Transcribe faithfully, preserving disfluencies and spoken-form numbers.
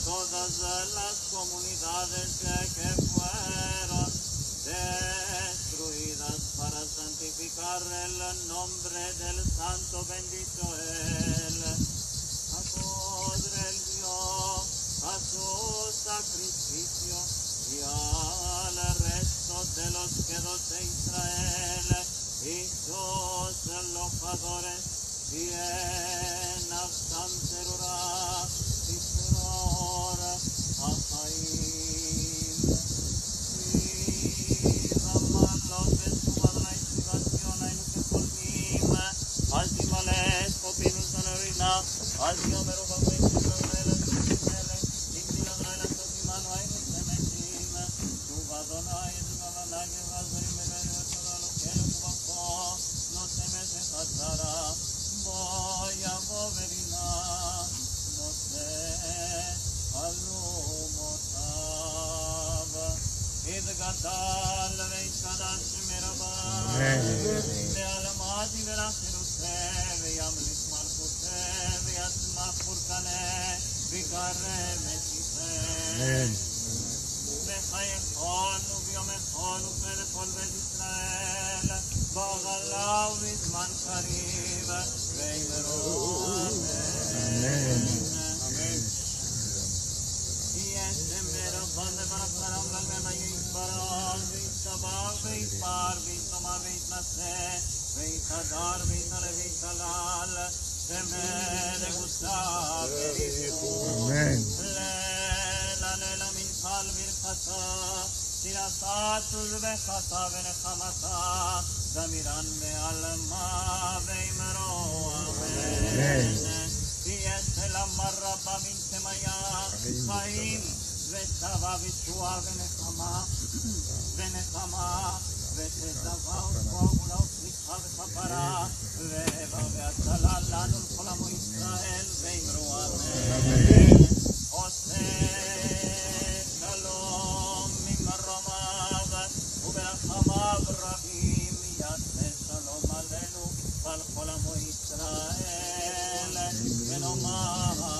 todas las komunidades ke fueron destruidas para santifikar el nombre del santo bendito el Jakob el dio a su sakrifisio i al resto de los kedos de Israel i sus lojadores, bien avtam terura i terur ahaim. Ki ramal lo besuva Adonai tzivavim, anu keholalim, al timales kopinu sanarina, al tiomeru babuin sivavela tusimele, imdi Adonai latot imanu, aynu temetim. Tuva Adonai, tuva Adonai, tuva Adonai, tuva Adonai, no temes echad zara, bo yavo verina, no se alumotav. Itgadal veitadash merava. Amen. Ve'alma tivera Yerushalayim, ve'yamlik malkuta, ve'yatzmach purkana, ve'yikarev mesiha. Amen. Bechayecha ubiyomecha kol ufed kol bet Israel, ba'agala ubizman kariv, ve'imru amen. Amen. Amen. I este mero pan de para para un alma yitbarach, ve'yitzabar, ve'yitpar, ve'yitoma, ve'yitnase, ve'yitagar, ve'yitale, ve'yitalal, Shemen degusha berihu. Amen. Lela lela min kal birchata, tirasatus bechata benechamata, damiran be'alma ve'imru amen. Amen. Ki este lamar raba min semaya, chaim, ושבע וישועה ונחמה, ונחמה, ותשבע ותבוא ולה ופריחה וכפרה, ועזרה והצלה לנו ולכל עמו ישראל, ואמרו אמן. עושה שלום ממרומיו, וברחמיו רבים יעשה שלום עלינו ועל כל עמו ישראל, ונאמר